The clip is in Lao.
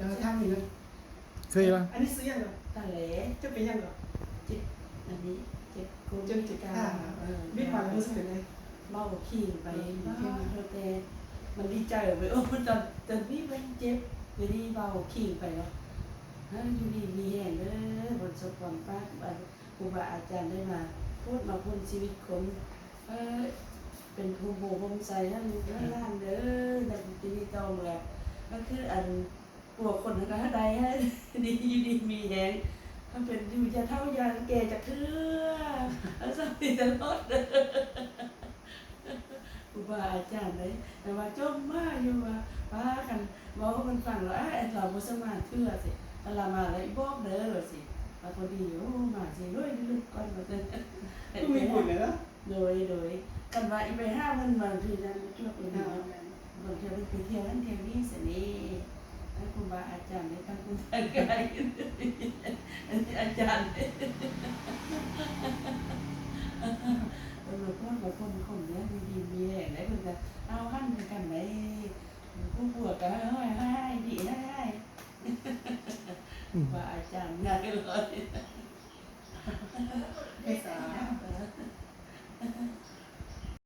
ເອີ ທາງນີ້ນະ ເຄີຍບໍ່? ອັນນີ້ຊື່ຫຍັງເກາະ? ຕາແຫຼ. ເຈົ້າເປັນຫຍັງເກາະ? ເຈັບ ອັນນີ້ ເຈັບໂຄວິດສິບເກົ້າ. ເອີ ບິດມາແລ້ວຮູ້ສຶກເປັນໃດ? ເບົາຄີງໄປ ເອີ ແຕ່ມັນດີໃຈເວີຍ. ໂອ້ ຕອນ ຕອນນີ້ມັນເຈັບ ດຽວນີ້ເບົາຄີງໄປເນາະ. ເອີ ຢູ່ດີມີແຮງເດີ ຄົນສົບຄວາມປາກ ຄູບາອາຈານໄດ້ມາໂພດມາພົ້ນຊີວິດຄົນ ເອີ ເປັນຮົ່ມໂພຮົ່ມໄຊໃຫ້ລູກໃຫ້ຫຼານເດີ ນັບແຕ່ນີ້ຕໍ່ເມືອ ກໍຄືອັນ ປົວຄົນກໍໃຫ້ໄດ້ ໃຫ້ດີ ຢູ່ດີມີແຮງ ໃຫ້ເປັນຢູ່ຢ່າເຖົ້າຢ່າແກ່ຈັກເທື່ອ ໃຫ້ສຳເລັດຕະຫຼອດເດີ. ຄູບາອາຈານເດ້ ແຕ່ວ່າຈົ່ມມາຢູ່ວ່າ ປ້າ ຄັນເວົ້າໃຫ້ເພິ່ນຟັງແລ້ວ ອ້າຍ ລາວບໍ່ສະມາເທື່ອຊິ ຄັນລາວມາແລ້ວອີບອກເດີວ່າຊິ ວ່າພໍດີ ໂອ້ ມາຊິ ໂອ້ຍ ລຶກກ່ອນວ່າຊັ້ນ ຄືມີບຸນເນາະ. ໂດຍ ໂດຍ ຄັນວ່າອີໄປຫາເພິ່ນບາງເທື່ອຍັງຈວບເພິ່ນເນາະ ບາງເທື່ອເພິ່ນໄປທ່ຽວຫັ້ນທ່ຽວນີ້ຊັ້ນເດ້ ແລ້ວຄູບາອາຈານໄດ້ຕັ້ງຄຸນຕັ້ງກາຍ ອັນນີ້ອາຈານ ເພິ່ນມາພອດມາພົນຄົນເດ້ ຢູ່ດີມີແຮງໄດ໋ ເພິ່ນກໍເອົາຫັ້ນຄືກັນໄດ໋ ຜູ້ບວກກໍຮ້ອຍຮ້າຍດີຮ້າຍ ອືມ ວ່າອາຈານໃຫຍ່ເລີຍ ເມສາ.